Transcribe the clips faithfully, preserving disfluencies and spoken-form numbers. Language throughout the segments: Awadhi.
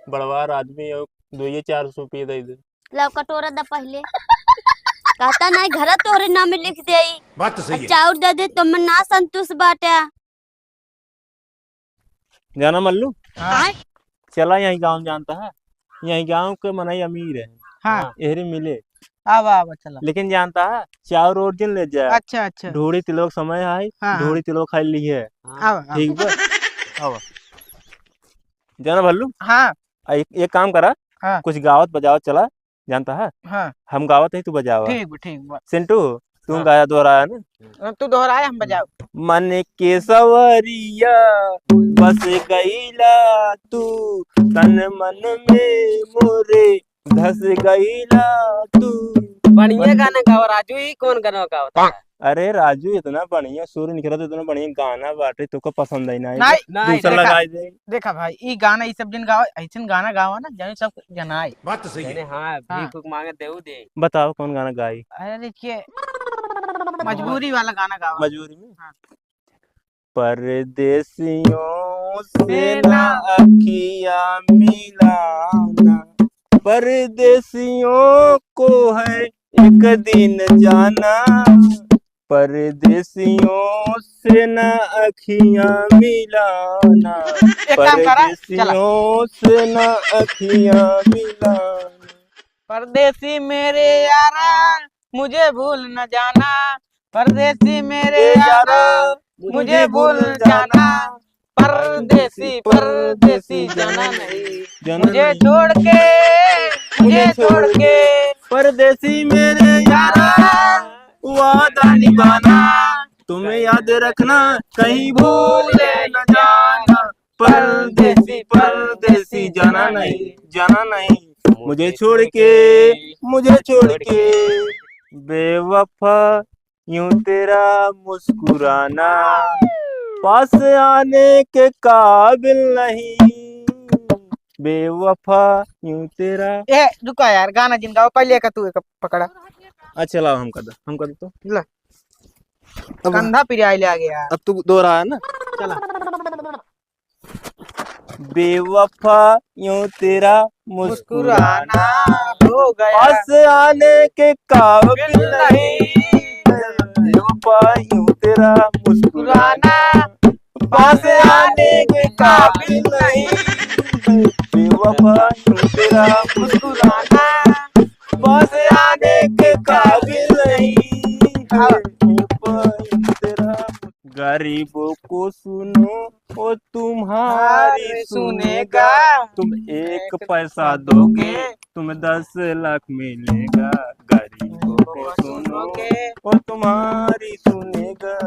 बड़वार आदमी हो, दुइये चार सौ रुपये दे दे। लाओ कटोरा द पहिले। कहता नहीं, घर तोहरे नाम में लिख देई। बात तो सही है। चाउर दे दे तो मैं ना संतुष्ट बाटे। जाना मल्लू? हाँ। चला यही गाँव जानता है, यही गाँव के मनई अमीर है। हाँ। एहरे मिले। आवा, आवा, चला। लेकिन जानता है, चाउर ओरिजिनल ले जाए। अच्छा, अच्छा। ढोड़ी तिलवा समय है, हाँ, हाँ। ढोड़ी तिलवा खाई ली है। आवा, आवा। ठीक बा? आवा। जाना भल्लू? हाँ। आ, एक, एक काम करा, हाँ। कुछ गावत बजावत चला, जानता है? हाँ। हम गावत ही, तू बजावा। ठीक बा, ठीक बा। सिंटू, तू हाँ। गाया दोहराया ना। तू दोहराया, हम बजाओ। मन के सवरिया बस गईला तू, तन मन में मोरे धस गईला तू। बढ़िया गाना गावा राजू, ई कौन गाना गावत है? अरे राजू, इतना बढ़िया सुर निकलत, इतना बढ़िया गाना बाटे, तोका पसंद आई ना? नहीं, नहीं, दूसरा देखा, लगाई दे। देखा भाई, ई गाना, ई सब जिन गावा, ऐसन गाना गावा ना, जौन सब जनाए। बात तो सही है। हाँ, हाँ। भीख उख मांगे देऊ दे। बताओ कौन गाना गाई? अरे के मजबूरी वाला गाना गावा। मजबूरी में? हाँ। परदेसियों से ना अखियाँ मिलाना, परदेसियों को है एक दिन जाना, परदेसियों से ना अखियाँ मिलाना, एक काम करा, चला। परदेसियों से ना अखियाँ मिलाना। परदेसी मेरे यारा, मुझे भूल न जाना, परदेसी मेरे ए यारा, यारा, मुझे भूल जाना। परदेसी, परदेसी जाना नहीं, जाना मुझे नहीं। छोड़ के, मुझे मुझे छोड़ छोड़ के। के। परदेसी मेरे यारा, वादा निभाना, तुम्हें याद रखना, कहीं भूल न जाना। परदेसी, परदेसी जाना नहीं, जाना नहीं, मुझे छोड़ के, मुझे छोड़ के। बेवफा यूं तेरा मुस्कुराना, पास आने के काबिल नहीं। बेवफा यूं तेरा ए, रुका यार, गाना जिन गावा, पहिले का तू एक पकड़ा। अच्छा, लाओ, हम कर दो, हम कर दो तो। ला। अब कंधा पिराई ले आ गया। अब तू दोहराया ना। चला। बेवफा यूं तेरा मुस्कुराना मुस्कुराना हो गया। पास आने के काबिल नहीं। बेवफा यूं तेरा मुस्कुराना, पास आने के काबिल नहीं। बेवफा यूं तेरा मुस्कुराना, पास आने के काबिल नहीं। बेवफा यूं तेरा गरीबों को सुनो, वो तुम्हारी सुनेगा। तुम एक पैसा दोगे, तुम्हें दस लाख मिलेगा। गरीबों को सुनोगे, वो तुम्हारी सुनेगा।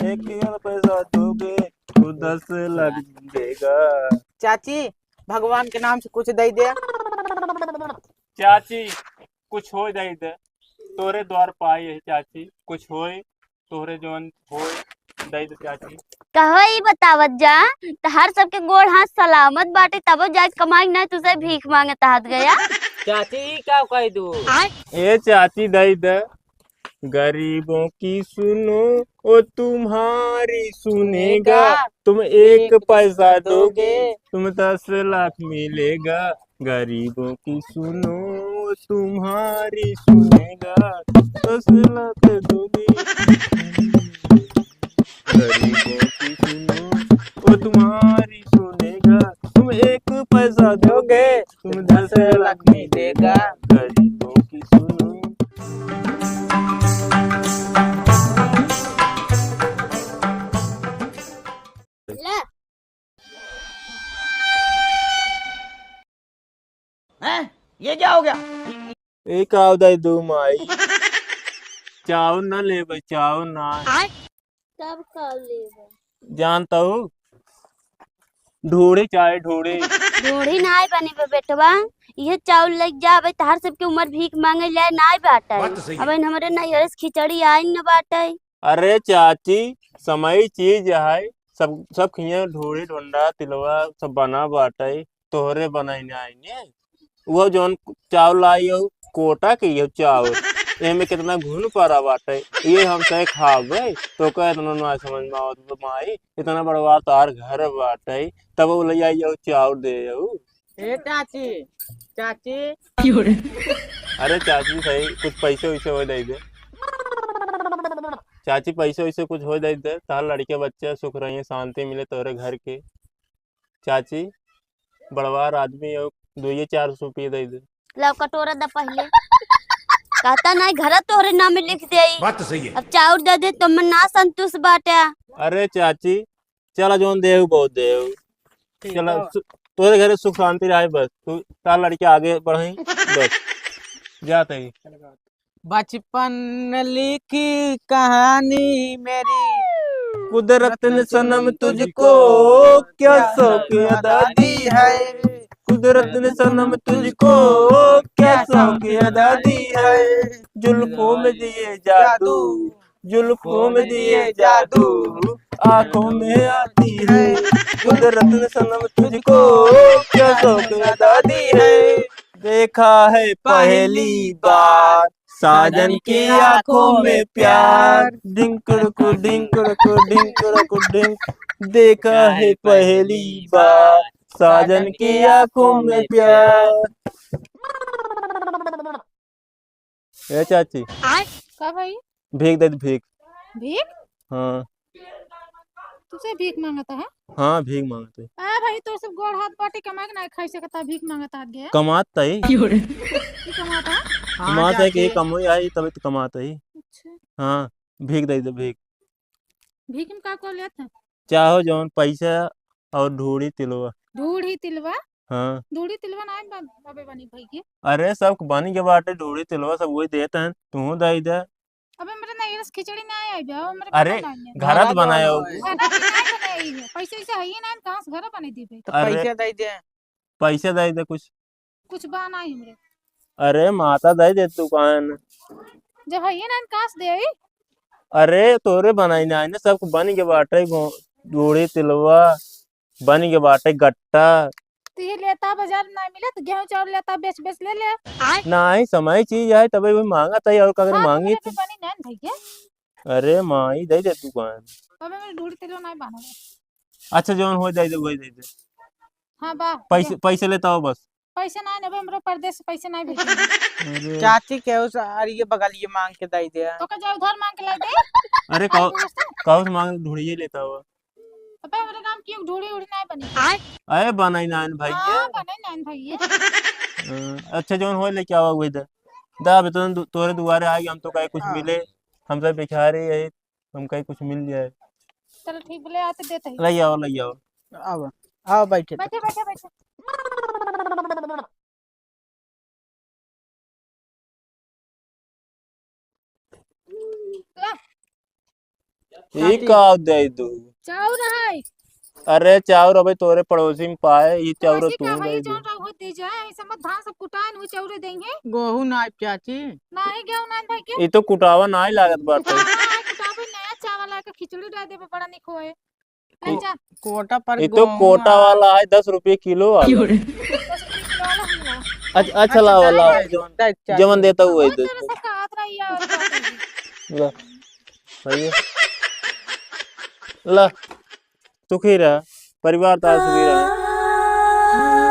एक पैसा दोगे, तो दस लाख देगा। चाची, भगवान के नाम से कुछ दे दे। चाची, कुछ हो दे दे, तोरे द्वार पाई है चाची, कुछ होए तोहरे जवन होए, दई दे चाची। कहो ई बतावत जा, तहार सबके गोड़ हाथ सलामत बाटे, तबो जाए कमाई ना, तुसे भीख मांगे तहात गया। चाची, ई का कह दू? ए चाची, दई दे। गरीबों की सुनो, ओ तुम्हारी सुनेगा, तुम एक पैसा दोगे, तुम दस लाख मिलेगा। गरीबों की सुनो, तुम्हारी सुनेगा, दस लाख दोगे। गरीबों की सुनो, वो तुम्हारी सुनेगा, तुम एक पैसा दोगे, तुम दस लाख मिलेगा। गरीबों की सुनो। हैं? ये क्या हो गया? ए, का दे दू माई? चाउर ना लेबे, चाउर ना। आय? तब का लेबे? जानता हूँ, ढोढ़े चाहे ढोढ़े। ढोढ़ी नाय बनी बे बेटवा, इहे चाउर लग जाबे, तहार सबके उमर भीख मांगे ले नाय बाटे। बात तो सही है। अब हमरे नैहर से खिचड़ी आइन न बाटे। अरे चाची, समय चीज है, सब, सब खिया ढोढ़ी ढोंडा तिलवा सब बना बाटे, तोहरे बनाई ना आइने। वो जौन चाउर लाई हो, कोटा के हो चाउर, एमे कितना घुन पड़ा बाटे, ये हम से खाबे, तो का इतना ना समझ में आवत बा माई, इतना बड़वा तार घर बाटे, तब वो ले आई हो चाउर दे हो। ए चाची, चाची। अरे चाची, सही कुछ पैसे वैसे हो दे दे। चाची, पैसे वैसे कुछ हो दे दे, तार लड़के बच्चे सुख रहिए, शांति मिले तोरे घर के। चाची, बड़वार आदमी हो, दुइये चार सौ रुपये दे दे। लाओ कटोरा द पहिले। कहता नहीं, घर तोहरे नाम में लिख देई। बात तो सही है। अब चाउर दे दे तो मैं ना संतुष्ट बाटे। अरे चाची, चला जौन देहु बहुत देहु। ठीक चला बा। सु-, तोरे घरे सुख शांति रहे बस। तू तार लड़के आगे बढ़ई बस। जाते ही। बचपन लिखी कहानी मेरी। कुदरत ने सनम तुझको क्या शौक अदा दी है। कुदरत ने सनम तुझको क्या शौक अदा दी है। जुल्फों में दिए जादू, जुल्फों में दिए जादू, आंखों में आती है। कुदरत ने सनम तुझको क्या शौक अदा दी है। देखा है पहली बार साजन की आंखों में प्यार। डिंकड़कू, डिंकड़कू, डिंकड़कू, डिंक। देखा है पहली बार साजन की आंखों में प्यार। ए चाची। आय? का भाई? भीख दे दे, भीख। भीख? हाँ। तुझसे भीख मांगता है? हाँ, भीख मांगते। आ भाई, तो सब गोड़ हाथ बाटी कमाए के ना खाई सकता, भीख मांगता है गे? कमात तई। की कमाता है? हाँ, कमात है कि चाची। कमोई आई, तभी तो कमात है। अच्छा। हाँ, भीख दे दे, भीख। भीख में का को लेत है? चाहो जौन पैसा और ढूढ़ी तिलवा। ढूढ़ी तिलवा? हाँ। ढूढ़ी तिलवा ना बा-, बाबे बनी भाई के। अरे सब बनी के बाटे ढूढ़ी तिलवा, सब वही देत हैं, तू दे दे। अबे मेरे ना ये रस खिचड़ी ना आई बे, मेरे अरे, पता ना है। घरत बनायो। घरत बनाए बनाई है। पैसे वैसे है ही ना, कहाँ से घर बने दीबे? तो अरे, पैसे दे दे। पैसे दे दे कुछ। कुछ बा ना हमरे। अरे माता दे दे दुकान। जब है ही ना, कहाँ से दे आई? अरे तोरे बनाई ना, ना सब बन के बाटे गो-, ढूढ़ी तिलवा, बन के बाटे गट्टा। तो ये लेता बाजार ना मिले तो गेहूं चाउर लेता, बेच बेच ले ले। नहीं, समय चीज है, तबे वो मांगा था और कगर हाँ, मांगी हमरे पे थी। बनी ना भैया। अरे माई दे दे दुकान। अबे मेरे ढूढ़ी तिलवा नहीं बना। अच्छा जौन हो जाए दे वही दे दे। हाँ बा। पैसे, पैसे लेता हो बस। पैसे नहीं नेबे, हमरो परदेस से पैसे नहीं भेजे। अरे। चाची के उस अरिये बगलिये मांग के दे दे। तो का जाए उधार मांग के ला दे। अरे, आई कहो, दोस्त। कहो से मांग ढूढ़िए लेता हो। अबे, हमरे काम की ढूढ़ी उढ़ी नहीं बनी। अरे, बनाई नान भाई हाँ, ये। बने नान भाई ये। अ, अच्छा, जौन होए लेके आवा वही दे। दा, अबे तो दु-, तोरे दुआरे आ गए, हम तो कहे कुछ हाँ। मिले, हम सब भिखारी है, हमका कुछ मिल जाए। चलो ठीक, बोले आते देते हैं। लइ आओ, लइ आओ। आओ, आओ, बैठे। बैठे, बैठे, बैठे। ला। ई का दे दू? चाउर है। अरे चाउर अबे तोरे पड़ोसी में पाए, ई चाउर पड़ोसी तू का है, दे दू। जौन रहो दे जाए, ऐसे मत धान सब कुटाए न, वो चाउर देंगे। गोहूं ना चाची। नाही गेहूं ना भाई के। ई तो कुटावा नाही लागत बाटे। कुटावा नाही, कुटावे नया चावल आके खिचड़ी डाल देबे, बड़ा निक होए। को-, ले जा। कोटा पर ई तो गोहूं कोटा आ। वाला है, दस रुपये किलो वाला। क्यों रे? दस रुपये किलो वाला हम ना। अच्छा, अच्छा, अच्छा, लावा, लावा, लावा, जवन, दे, चाची। जवन देता हुआ है, बहुत दे। तरह से कहत रही है और बात है। ला, भैया। ला। सुखी रह, परिवार तार सुखी रहे।